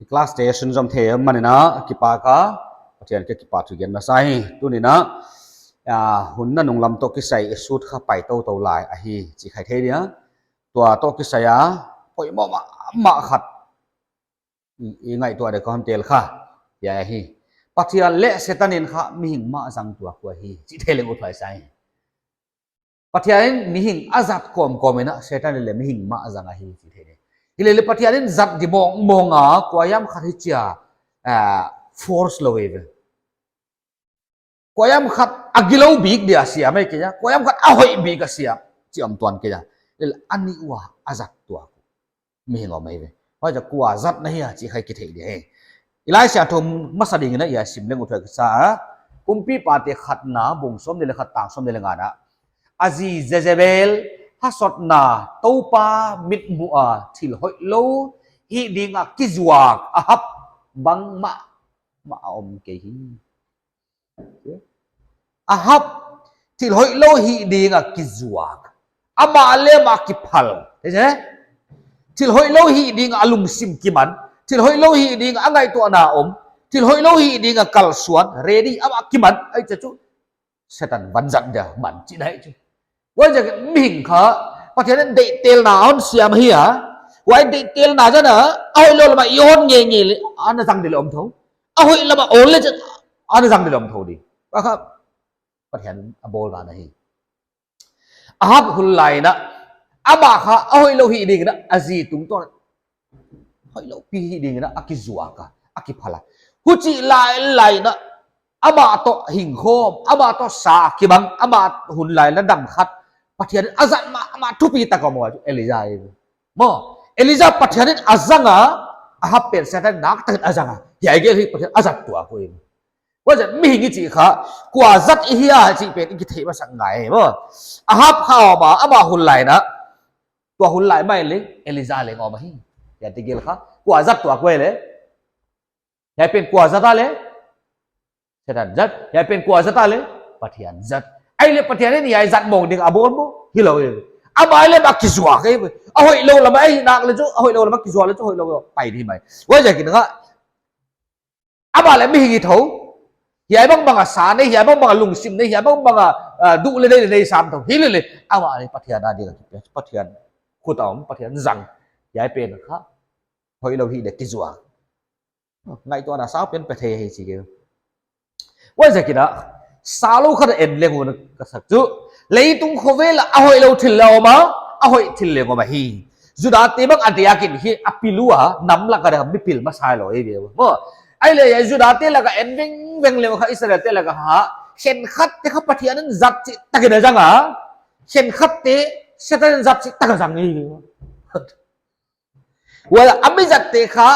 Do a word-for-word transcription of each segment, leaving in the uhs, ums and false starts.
Class te sun zom thei manin a kipak a, Pathian ka kipahthu gen masa hi. Tuni'n a, ah, hun nanung lam toh kisai i sut kha pai toutou lai ahi chih kha i thei dia. Tua toh kisai a, poimoh mahmah khat i, i ngaihtuah dek a hon tel kha, hiai ahi. Pathian leh Setan in kha mihing mah zang tuak uh ahi chih thei leng uthuai sa hi. Pathian in mihing a zat kawmkawm in a, Setan in leng mihing mah zang ahi chih thei leng. Hilele Pathian in zat di mawngmawng a, kuahiam khat hichia, ah, force lou ei ve. Kuahiam khat a gilou bik dia siam ei kei a, kuahiam khat a hoih bik a siam, chih om tuan kei a. Hilele a nih ua a zat tuak uh mihing om ei ve. Huaiziak kua zat na hia chih kha i kithei dia hi. I Laisiangthou masa dingin a i sim leng uthuai ka sa a. Kumpipate khatna bung sawmnih leh khat tang sawmnih leh nga ah, a zi Jezebel hasotna Toupa mitmuh a thil hoihlou hih ding a kizuak Ahab bangmah mah a om kei hi. Ahab thil hoihlou hih ding a kizuak. Amah leh amah kiphal. Thei se? Thil hoihlou hih ding a lungsim kiman. Thil hoihlou hih ding a ngaihtuahna om. Thil hoihlou hih ding a kalsuan. Ready, amah kiman. Ei, chu chu. Setan vanzat dia man chihna hi chu. Huaiziakin mihing kha Pathian in deihtelna hon siam hi a. Huai deihtelna zan a, a hoihlou lam a i hon ngeingei leh, ana zang di leh om thou. A hoih lam a awl leh chet, ana zang di leh om thou di. Huai kha Pathian a bawlna ahi. Ahab hun lai in a, amah kha a hoihlou hih dingin a, a zi tungtawn hoihlou pi hih dingin a, a kizuak a, a kiphal a. Huchih lailai in a, amah toh hingkhawm, amah toh sa kibang, amah hun lai in a dam khat, Pathian in a zat mahmah thupitak a maw, Elijah ei. Maw, Elijah Pathian in a zang a, Ahab pen Setan in naktakin a zang a. Hiai gel hi Pathian a zat tuak uh ei. Huaiziak mihing i chih kha, kua zat i hia chih pen i kithei masak ngai maw. Ahab kha om a, amah hun lai in a, tua hun lai mai leh Elijah leng om ahi. Hiaite gel kha, kua zat tuak uh ei leh. Hiai pen kua zat a leh? Setan zat. Hiai pen kua zat a leh? Pathian zat. Ei leh Pathian in hiai zat mawng ding a bawl maw? Hilou ei. Amah leh amah kizuak ei. A hoihlou lam a ei nak leh chu, a hoihlou lam a kizuak leh chu, hoihlou pai di mai. Huaiziakin kha, amah leh mihing hi thou. Hiai bangbang a sa nei, hiai bangbang a lungsim nei, hiai bangbang a, ah, duh leh nei leh nei sam thou. Hilele, amah leh Pathian a ding a kipia, Pathian khut a om, Pathian zang. Hiai pen kha, hoihlou hih leh kizuak. Ngaihtuahna sau pen pe thei hi chi kei. Huaiziakin a, saulou khat en leng ut ka sa chu. Leitung khovel a hoihlou thil leng om a, a hoih thil leng om ahi. Judate bang a diakin hi a pil ua, nam lak a dia mipil masa lou ei ve maw. Ei leh Judate lak a en vengveng leh kha Israelte lak a kha, khenkhatte kha Pathian in zat chihtakin a zang a, khenkhatte Setan in zat chihtak a zang ei ve maw. Huai a mi zatte kha,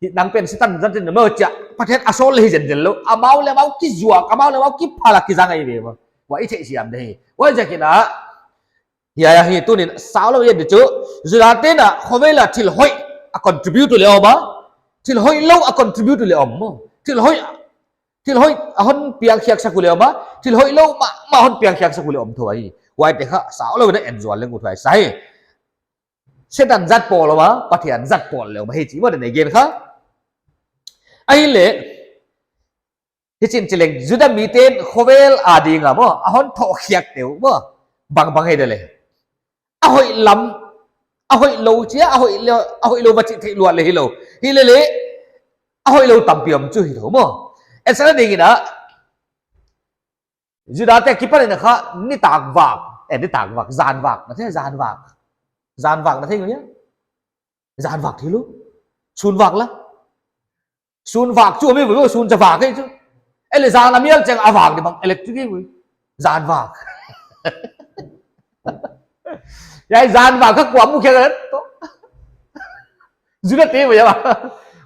hi nang pen Setan zat in maw chia, Pathian a sawl leh hi zenzen lou. Amau leh amau kizuak, amau leh amau kiphal a kizang ei ve maw. Huai i theihsiam di hi. Huaiziakin a, hiai ahi tuni'n saulou i en di chu. Judate in a khovel a thil hoih a contribute leh om a. Thil hoihlou a contribute leh om maw. Thil hoih, thil hoih a hon piangkhiaksak uh leh om a. Thil hoihlou mahmah hon piangkhiaksak uh leh om thou ahi. Huaite kha saulou in a en zual leng uthuai sa hi. Setan zat pawl om a, Pathian zat pawl leng om ahi chih maw, den ei gen kha. Ahihleh, hichi'n chi leng, Juda mite'n khovel a ding a maw, a hon thohkhiakte uh maw, bangbang hi de leh. A hoih lam, a hoihlou chia, a hoihlou, a hoihlou va chih theih luat leh hilou. Hilele, a hoihlou tampi om chu hi thou maw. Ensak dingin a, Judate kipan in kha nitak vak, eh, nitak vak, zan vak, na thei, zan vak. Zan vak na thei ngai a? Zan vak thei lou. Sun vak la. Sun vak chu mi bu sun cha vak ei chu. Ei leh zan a mial cheng a vak di bang electric ei bu. Zan vak. Hiai zan vak kha kua mu khia kan to. Judate bu ya ba.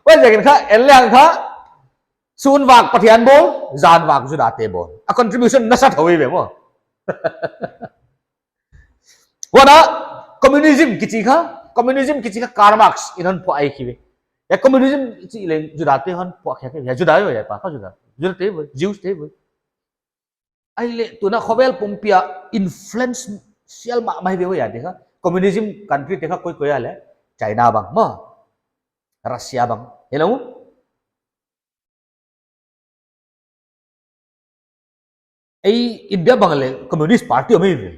Huaiziakin kha, en leng kha. Sun vak Pathian bawl, zan vak Judate bawl. A contribution nasa thou ei ve maw. Huan a, communism kichi kha, communism kichi kha Karl Marx in hon phuah ei khi ve. Ya communism chih leng Judate hon phuah khia kei, ya Juda ve, ya pa kha Juda. Judate ve, Jews te ve. Ahihleh tu'n a khovel pumpi a influence sial mahmah ve hiaite kha. Communism country te kha koikoi a leh? China bang maw. Russia bang. Hello? Ei India bang leh Communist Party om ei ve.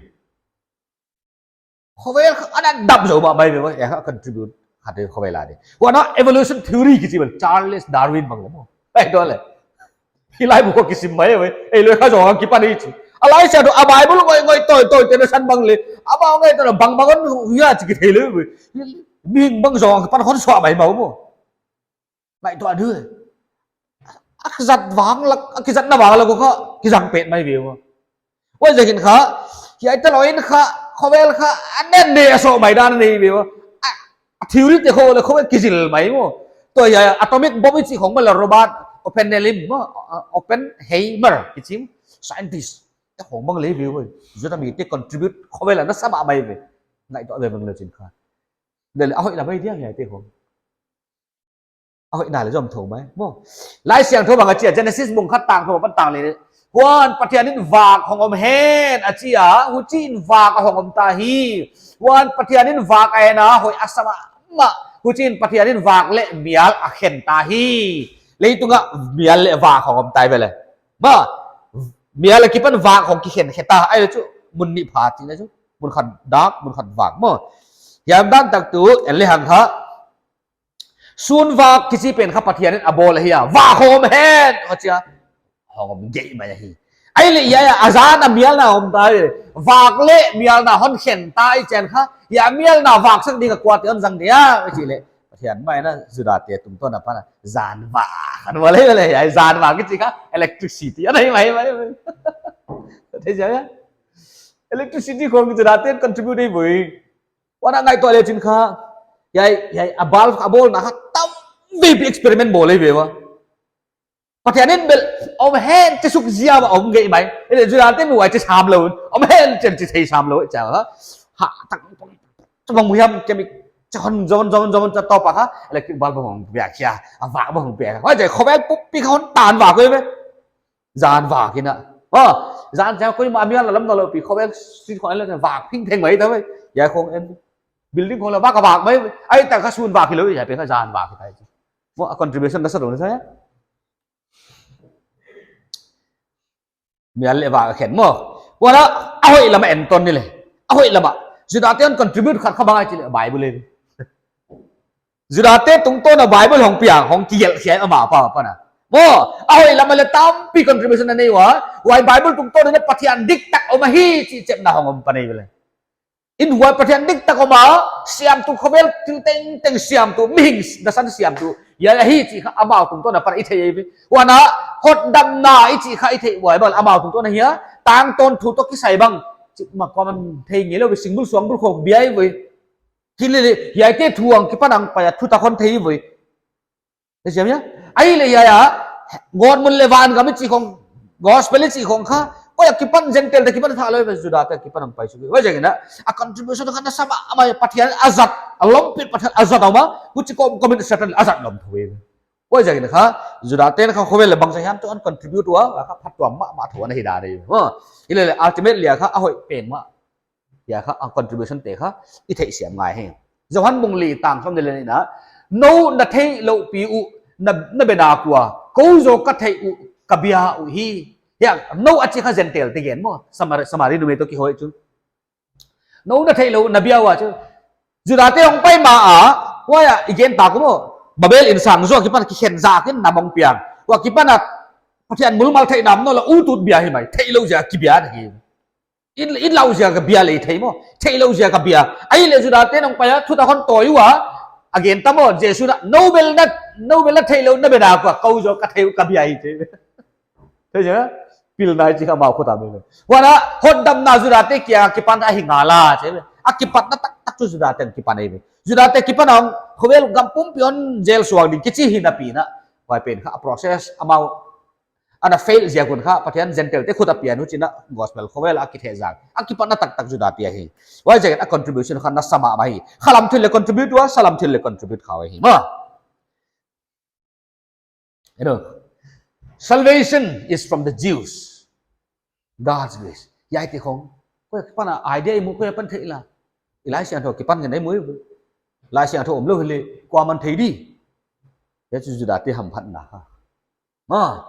Khovel kha ana dap zou mahmah ve, ei kha contribute kha te khovel a di. Huan a evolution theory kichi bel Charles Darwin bang leh maw. Ei tua leh. Hilai buk kisim mai ve. Ei leh kha zou kipan ei chi. A Laisiangthou a Bible ngoi ngoi toi toi te na san bang leh. Amau ngoi toi bang bang on huya chi kithei leh ve. Mihing bang zou kipan hon suak mai maw maw. Ngaihtuah di. A kizat vang lak, a kizatna vang lak kha, kizang pet mai ve maw. Huaiziakin kha, hiai te lou in kha, khovel kha, a nen ne a sawh mai dan nei ve maw. A, a theory te khong leh khovel kizil mai maw. Tua hiai atomic bomb i chih khong bel Robert Oppenheimer maw, a, Oppenheimer kichi, scientist. Te khong bang leh ve maw. Zuda mite contribute khovel a na sa mahmah ve. Ngaihtuah ve bang leh chin kha. Leh leh a hoih lam ei dia hiai te khong. A hoihna leh zom thou mai maw. Laisiangthou bang a chi a, Genesis bung khat tang thum apan tang li. Huan Pathian in vak hong om hen a chi a, huchiin vak a hong om ta hi. Huan Pathian in vak a en a, hoih a sa mahmah. Huchiin Pathian in vak leh mial a khen ta hi. Leitung ah mial leh vak hong om ta hi ve leh. Maw, mial akipan vak hong kikhen khe ta. Ahihleh chu, mun nih pha chih leh chu. Mun khat dak, mun khat vak maw. Hiam dan tak tu, en lehang kha. Sun vak kichi pen kha Pathian in a bawl ahi a. Vak hong om hen! Kha chi a. Hong om geih mai ahi. Ahihleh hiai a, a zan a mial na om ta hi. Vak leh mial na hon khen ta hi chiang kha. Hiai a mial na vak sak ding a kuate hon zang dia. Chih leh. Pathian mai na Juda te tungtawn apan a. Zan vak. An bawl leh leh. Hiai zan vak kichi kha. Electricity. Ana hi mai mai mai. Thei chiang a. Electricity khong Juda te contribute ei ve. Huan a ngaihtuah leh chin kha, hiai, hiai, a bulb, a bawlna kha tam veipi experiment bawl ei ve maw. Pathian in bel, om hen chi suk zia maw om geih mai. Ei leh Juda te mi huai chi sam lou, om hen chen chi thei sam lou, cha ha. Ha, tang, tang, tang, bang hiam kemi, cha hon zon, zon, zon, cha topa kha, electric bulb bang bia kia, a vak bang bia. Huai jeh khovel pumpi kha hon tan vak ve. Zan vak in a. Aw, zan chiang koimah mial a lam na lou pi khovel street khong en leh vak phingpheng mai ta ve. Hiai khong en. Building khong leh vak a vak mai. Ahi tak kha sun vak hilou, hiai pen kha zan vak hi ta hi. Maw a contribution na sa dong sa ya. Mial leh vak a khen maw. Huan a, a hoih lam a en ton ni leh. A hoih lam a. Juda te hon contribute khat kha bang ahi chi leh Bible leh. Juda te tungtawn a Bible hong piang, hong kigelh hiai amah pa, pa na. Maw, a hoih lam a leh tampi contribution a nei ua, huai Bible tungtawn in Pathian diktak om ahi chih chepna hong om pan ei ve leh. In huai Pathian diktak om a, siamtu khovel thil tengteng siamtu, mihing nasan siamtu. Hiai ahi chih kha amau tungtawn apan i thei ei ve. Huan a, hotdamna i chih kha i theih uai bang, amau tungtawn ahi a, tangtawn thu toh kisai bang. Chih mah kuaman thei ngeilou ve, singbul suangbul khong bia ei ve. Hilele, hiaite thu a kipan a pai a thutak hon thei ve. Te siam ya? Ahihleh hiai a, gawtmun leh vangam i chih khong, gospel i chih khong kha, koi a kipan Gentile te kipan tha lou ve, Juda te kipan a pai suk. Huaiziakin a, a contribution kha na sa mahmah Pathian a zat, a lawmpi Pathian a zat a om a, huchi kawmkawm in Satan a zat lawm thou ve. Huaiziakin kha, Juda te'n kha khovel leh bangzah hiam tuh hon contribute ua, kha phattuam mahmah thou ana hi dan ei. Hilele ultimately a kha a hoih pen mah. Hiai kha a contribution te kha i theihsiam ngai hi. Johan bung li tang sawmnih leh nih na, nou na theihlouh pi uh na, na be nak ua, kou zaw ka theih uh ka bia uhi. Hiai nou a chih kha Gentile te gen maw, Samari, Samari numei toh kihoih chu. Nou na theihlouh na bia ua chu. Juda te hong pai ma a, huai a i gen ta uh maw. Babel insang zaw a kipan kikhen zak in nam hong piang. Huai a kipan a Pathian mulmal theih nam nou la u tut bia hi mai. Theihlouh ziak a kibia na hi. In, in lau ziak a bia leh thei maw. Theihlouh ziak a bia. Ahihleh Juda te'n hong pai a, thutak hon tawi ua. A gen ta maw, Jesu na, nou bel na, nou bel na theihlouh na be nak ua, kou zaw ka theih uh ka bia hi chi. Thei ziak a, pilna i chih kha amau khut a mai ve. Huan a, hotdamna Juda te kiang a kipan ahi ngal a chi ve. A kipatna taktak chu Juda te kipan ahi ve. Juda te kipan a hong, khovel gam pumpi hon zel suak ding kichi hi napi in a. Huai pen kha a process amau ana fail ziak un kha, Pathian Gentile te khut a pian huchiin a gospel khovel a kithehzak. A kipatna taktak Juda te ahi. Huaiziakin a contribution kha na sa mahmah hi. Khalam thil leh contribute ua, salam thil leh contribute kha uh ahi. Maw. You know, salvation is from the Jews. God's grace. Hiaite khong. Koi a kipan a idea i mu, koi a pan thei la. I Laisiangthou kipan ngen i mu. Laisiangthou omlou hileh, kuaman thei di. Hiai chu Judate hamphatna kha. Ma,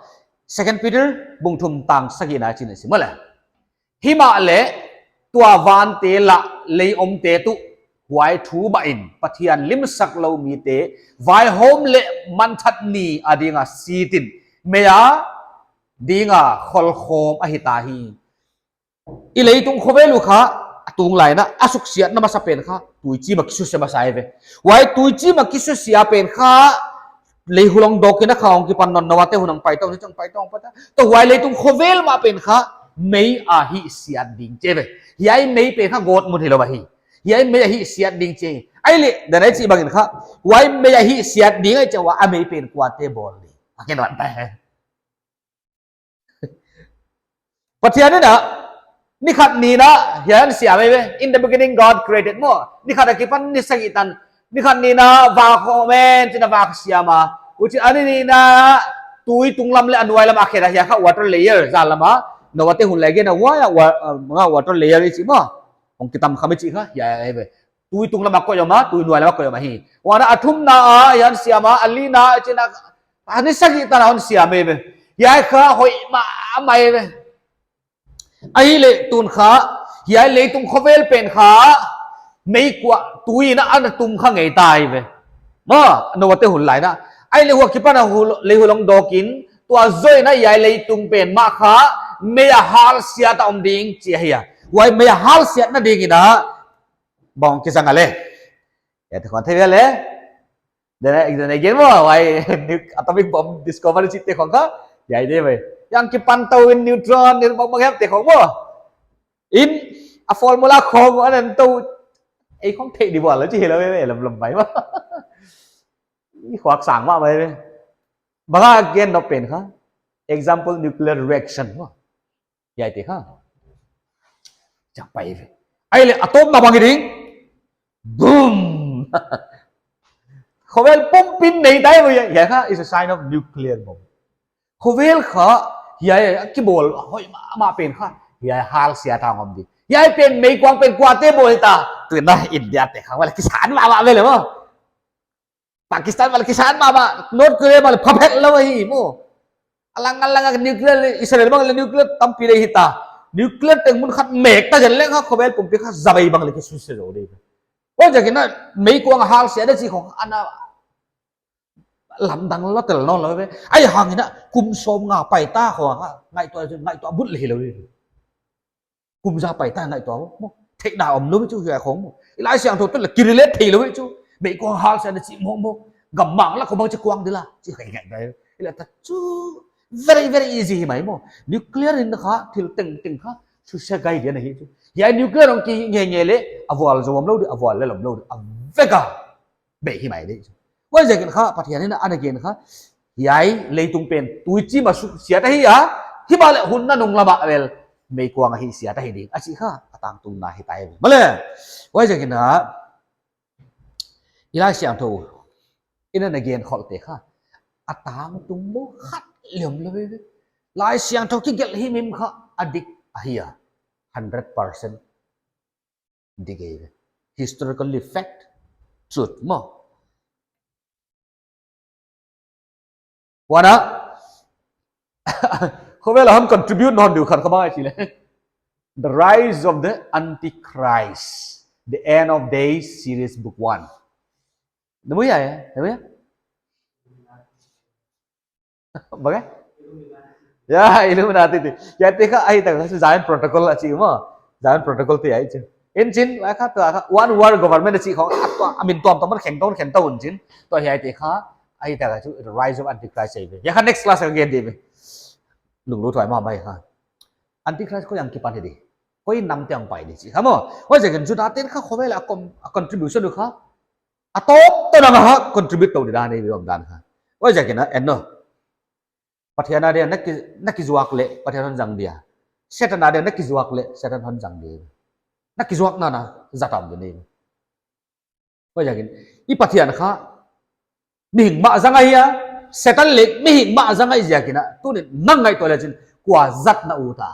Second Peter bung thum tang sagihna ah hichi'n a sim a le. Himahleh tua vante lah lei omte tuh, huai thu mahin Pathian limsaklou mite vaihawm leh manthat ni adinga sitin, mei adinga kholkhawm ahita hi. I leitung khovel uh kha, a tung lai in a suksiatna masa pen kha tuichim a kisusia masa ve. Huai tuichim a kisusia pen kha lei hu long dawk in a kha hong kipan nawn, Noa te hun hong pai tou, ni chang pai tou, pai tou. Toh huai leitung khovel mah pen kha mei a hihsiat ding chi ve. Hiai mei pen kha gawtmun hilou ahi. Hiai mei a hihsiat ding chi. Ahihleh, dan a i chih bangin kha, huai mei a hihsiat ding ahi chiang ua, a mei pen kuate bawl ding? A ken wan ta he. Pathian in a, ni khat ni in a, hiai a siam ve. In the beginning God created maw. Ni khat akipan ni sagih tan. Ni khat ni in a vak hawm in, chi'n a vak siam a. Huchiin a ni ni in a tui tunglam leh a nuailam a khen a, hiai kha water layer, zan lam a. Noa te hun leh gen a huai a wa-, uh, nga water layer i chih maw. Hong kitam kha mi chih kha, hiai ve. Tui tunglam a koih om a, tui nuailam a koih om ahi. Huan a thumna ah, hiai a siam a, a lina, chi'n a, a ni sagih tan a hon siam ve. Hiai kha hoih mahmah ve. Ahihleh tun kha, hiai leitung khovel pen kha, mei kuan tui in a ana tum kha ngei ta ve. Ma, Noa te hun lai in a. Ahihleh huai akipan a hu-, lei hu long dawk in, tua zoh in a hiai leitung pen mah kha, mei a halsiat a om ding chi ahi a. Huai mei a halsiatna ding in a, bang kizang a le. Hiaite khong thei ve le. Dan a, dan a gen maw, huai nu-, atomic bomb discovery chihte khong kha. Hiai te ve. Hiai a kipan tou in neutron, ni bang bang hiam te khong maw. In, a formula khong, a nan tou. Ei khong thei di bual lou chi hilou ve, lam lam mai maw. I khuak sang mahmah ve. Bang a gen nop pen kha. Example, nuclear reaction maw. Hiaite kha. Chak pai ve. Ahihleh atom na bang ding. Boom. Khovel pumpin nei tai ve, hiai kha is a sign of nuclear bomb. Khovel kha, hiai a kibawl hoih mahmah pen kha. Hiai halsiat a om ding. Hiai pen mei kuang pen kuate bawl ta. Tuin a India te kha, huai leh kisan mahmah ve le maw. Pakistan bang leh kisan mahmah, North Korea bang leh phaphet lou ahi maw. Alang alang a nuclear leh Israel bang leh nuclear tampi lei hita. Nuclear teng mun khat mek ta zen leng kha khovel pumpi kha zabai bang leh kisusia zou ding. Huaiziakin a mei kuang halsiat a chih khong ana lamdang lou tel nawn lou ve. Ahihhangin a kum sawmnga pai ta khong kha ngaihtuah, ngaihtuah but leh hilou ve. Kum za pai ta ngaihtuah maw. Theihna omlou chu hiai khong maw. I Laisiangthou toh leh ki relate theilou chu. Mei kuang halsiat a chih maw maw. Gammang lah khong bang chi kuang di la. Chi khai ngai dai. I la ta chu very, very easy hi mai maw. Nuclear in kha thil tengteng kha susia gai dia na hi chu. Hiai nuclear hong ki ngeingei leh a vual zou omlou di, a vual lel omlou di. A vek a. Bei hi mai di. Huaiziakin kha, Pathian in a ana gen kha, hiai leitung pen tuichim a suksiat ahi a, himahleh hun nanung lam ah vel, mei kuang a hihsiat ahi ding. A chih kha, a tangtungna hi tai. Maw le, huaiziakin a, i Laisiangthou in a na gen khawlte kha, a tangtung lou khat leng omlou ve. Laisiangthou kigelh himhim kha, a dik ahi a, hundred percent. Dik ei ve. Historically fact, truth maw. Huan a, khovel a hon contribute nawn diu khat kha bang ahi chih leh. The Rise of the Antichrist, The End of Days series book one. Na mu hia, na mu hia? Bang e? Ya, Illuminati te. Hiaite kha ahi tak kha Zion Protocol a chih maw. Zion Protocol te ahi chu. In chin, a kha tua kha one world government a chih khong, a tua, a min tuamtuam man kheng tou, kheng tou in chin. Tua hiaite kha ahi tak kha chu Rise of Antichrist ahi ve. Hiai kha next class a gen di ve. Lungluthuai mahmah kha. Antichrist koi a kipan hi di. Koi nam te a pai di chih kha maw. Huaiziakin Juda ten kha khovel a com-, a contribution uh kha. A tawp tou nang a contribute tou di dan ahi ve omdan kha. Huaiziakin a en no. Pathian a dia na ki, na kizuak leh, Pathian hon zang dia. Setan a dia na kizuak leh, Setan hon zang dia. Na kizuakna na zat a om di ni. Huaiziakin, i Pathian kha, mihing mah zang ahi a, Setan leh mihing mah zang ahi ziakin a, tunin nang ngaihtuah leh chin, kua zat na ut a.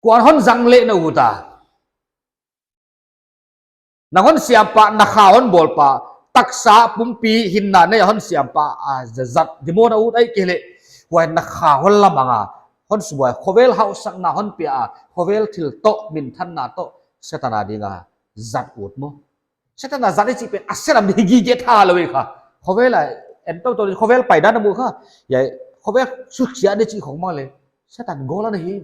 Kuan hon zang leh na ut a. Nang hon siam pa, na kha hon bawl pa, taksa pumpi hinna nei a hon siampa a zat, demon a ut ahihkeileh, huai na kha hon lamang a, hon subuai, khovel hausakna hon pia a, khovel thil toh, minthanna toh, Setan a ding a zat ut maw. Setan a zat i chih pen a selam di hi gige tha lou i kha. Khovel a en toutou di, khovel paidan a mu kha. Hiai, khovel suksiat di chih khong mang leh, Setan gol ana hi.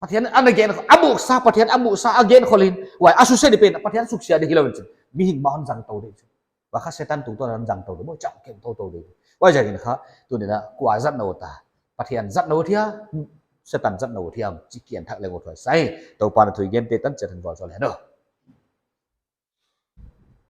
Pathian ana gen, a muhsa, Pathian a muhsa a gen khol in, huai a susia di pen Pathian suksiat di hilou in chin, mihing mah hon zang tou di chin. Huai kha Setan tungtawn a hon zang tou di maw, chang keng toutou di. Huaiziakin kha, tuni'n a kua zat na ut a, Pathian zat na ut hia, Setan zat na ut hiam chih kiang thak leng ut huai sa hi. Toupa'n a thu i gente tan chiat hon vualzawl hen aw.